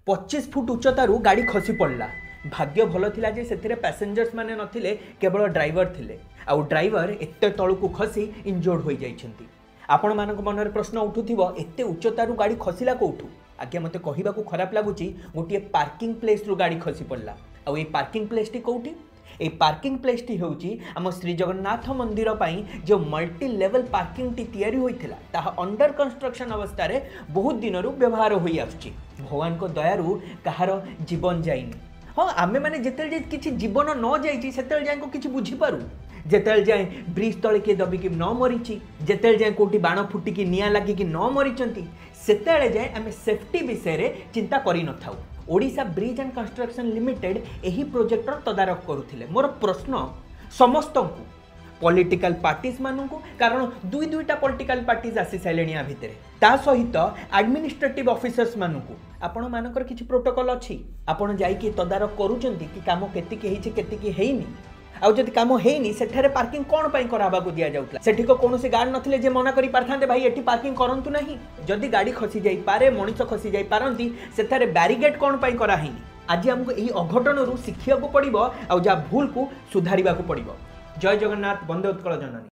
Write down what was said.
25 foot ଉଚ୍ଚତାରୁ ଗାଡ଼ି ଖସି ପଡ଼ିଲା। ଭାଗ୍ୟ ଭଲ ଥିଲା ଯେ ସେଥିରେ ପ୍ୟାସେଞ୍ଜର୍ସ ମାନେ ନଥିଲେ, କେବଳ ଡ୍ରାଇଭର ଥିଲେ। ଆଉ ଡ୍ରାଇଭର ଏତେ ତଳକୁ ଖସି ଇଞ୍ଜୋର୍ଡ ହୋଇଯାଇଛନ୍ତି। ଆପଣମାନଙ୍କ ମନରେ ପ୍ରଶ୍ନ ଉଠୁଥିବ, ଏତେ ଉଚ୍ଚତାରୁ ଗାଡ଼ି ଖସିଲା କେଉଁଠୁ? ଆଜ୍ଞା, ମୋତେ କହିବାକୁ ଖରାପ ଲାଗୁଛି, ଗୋଟିଏ ପାର୍କିଂ ପ୍ଲେସ୍ରୁ ଗାଡ଼ି ଖସି ପଡ଼ିଲା। ଆଉ ଏଇ ପାର୍କିଂ ପ୍ଲେସ୍ଟି କେଉଁଠି? ଏଇ ପାର୍କିଂ ପ୍ଲେସ୍ଟି ହେଉଛି ଆମ ଶ୍ରୀଜଗନ୍ନାଥ ମନ୍ଦିର ପାଇଁ ଯେଉଁ ମଲ୍ଟି ଲେଭେଲ୍ ପାର୍କିଂଟି ତିଆରି ହୋଇଥିଲା, ତାହା ଅଣ୍ଡର କନଷ୍ଟ୍ରକ୍ସନ୍ ଅବସ୍ଥାରେ ବହୁତ ଦିନରୁ ବ୍ୟବହାର ହୋଇ ଆସୁଛି। ଭଗବାନଙ୍କ ଦୟାରୁ କାହାର ଜୀବନ ଯାଇନି। ହଁ, ଆମେମାନେ ଯେତେବେଳେ ଯାଏ କିଛି ଜୀବନ ନ ଯାଇଛି ସେତେବେଳେ ଯାଏଁ କିଛି ବୁଝିପାରୁ। ଯେତେବେଳେ ଯାଏଁ ବ୍ରିଜ୍ ତଳେ କିଏ ଦବିକି ନ ମରିଛି, ଯେତେବେଳେ ଯାଏଁ କେଉଁଠି ବାଣ ଫୁଟିକି ନିଆଁ ଲାଗିକି ନ ମରିଛନ୍ତି, ସେତେବେଳେ ଯାଏଁ ଆମେ ସେଫ୍ଟି ବିଷୟରେ ଚିନ୍ତା କରିନଥାଉ। Odisha bridge and construction limited ଏହି ପ୍ରୋଜେକ୍ଟର ତଦାରଖ କରୁଥିଲେ। ମୋର ପ୍ରଶ୍ନ ସମସ୍ତଙ୍କୁ, ପଲିଟିକାଲ ପାର୍ଟିଜ୍ ମାନଙ୍କୁ, କାରଣ ଦୁଇ ଦୁଇଟା ପଲିଟିକାଲ ପାର୍ଟିଜ୍ ଆସି ସାରିଲେଣି ଆ ଭିତରେ, ତା ସହିତ ଆଡମିନିଷ୍ଟ୍ରେଟିଭ୍ ଅଫିସର୍ସ ମାନଙ୍କୁ, ଆପଣମାନଙ୍କର କିଛି ପ୍ରୋଟୋକଲ୍ ଅଛି? ଆପଣ ଯାଇକି ତଦାରଖ କରୁଛନ୍ତି କି କାମ କେତିକି ହେଇଛି, କେତିକି ହେଇନି? ଆଉ ଯଦି କାମ ହେଇନି, ସେଠାରେ ପାର୍କିଂ କ'ଣ ପାଇଁ କରାହେବାକୁ ଦିଆଯାଉଥିଲା? ସେଠି କୌଣସି ଗାର୍ଡ ନଥିଲେ ଯେ ମନା କରିପାରିଥାନ୍ତେ, ଭାଇ, ଏଠି ପାର୍କିଂ କରନ୍ତୁ ନାହିଁ? ଯଦି ଗାଡ଼ି ଖସି ଯାଇପାରେ, ମଣିଷ ଖସି ଯାଇପାରନ୍ତି, ସେଠାରେ ବ୍ୟାରିଗେଟ୍ କ'ଣ ପାଇଁ କରାହେଇନି? ଆଜି ଆମକୁ ଏହି ଅଘଟଣରୁ ଶିଖିବାକୁ ପଡ଼ିବ ଆଉ ଯାହା ଭୁଲକୁ ସୁଧାରିବାକୁ ପଡ଼ିବ। ଜୟ ଜଗନ୍ନାଥ, ବନ୍ଦେ ଉତ୍କଳ ଜନନୀ।